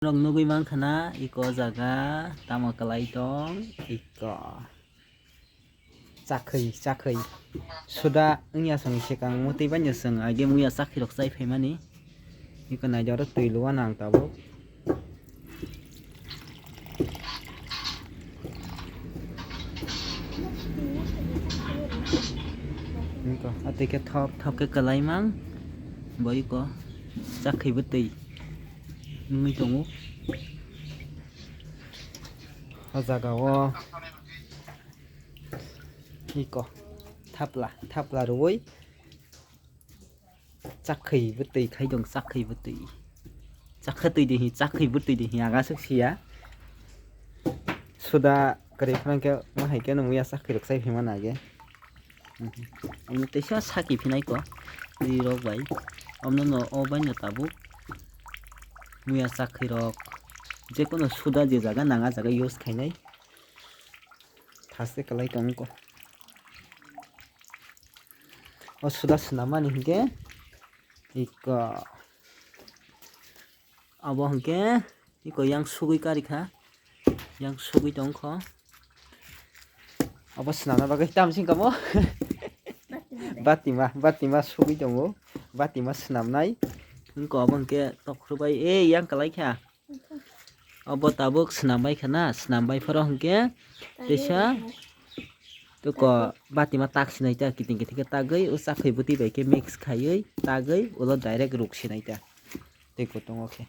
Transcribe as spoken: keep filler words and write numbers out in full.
Norok nugwi mankha na iko jaga tamo kwlai tong iko. Chakhwi, chakhwi. Suda wngya chwng swkang mwtwi baino chwng age muya chakhwi rok chai phaimani. Iko naidi oro twi luwa nang tabuk. Iko atwi khe thok thok khe kwlai mang. Bo iko chakhwi bwtwi wngwi tongo. O jaga o iko thapla, thapla rwui chakhwi bwtwi khai dong, chakhwi bwtwi. Chakhwi twi de hi, chakhwi bwtwi de hi, aga swk siya. Suda kwrwi phano khe ma hai khe nung ya chakhwi rok chai phaima na age. Omo teisa saki phinai ko ri rok bai. Omo no o bai no tabuk muya chakhwi rok je kono suda je jaga nang a jaga use khainai. Thaste kwlai tongo ko. O suda swnamani hinkhe iko abo hinkhe iko yang sugui karikha, yang sugui tongkho. Abo swnamna bagwi tamo sing kamo? Batima, batima sugui tongo, batima swnamnai. Wngkha abo hinkhe tokhrubai, e yang kwlaikha. Obo tabuk swnambai khana, swnambai phoro hinkhe teisa tuko batima tak sinai ta kiting kiting khe tagwi o chakhwi bwtwi bai khe mix khaiwi tagwi ulo direct ruk sinai ta. Tei kutung o khe.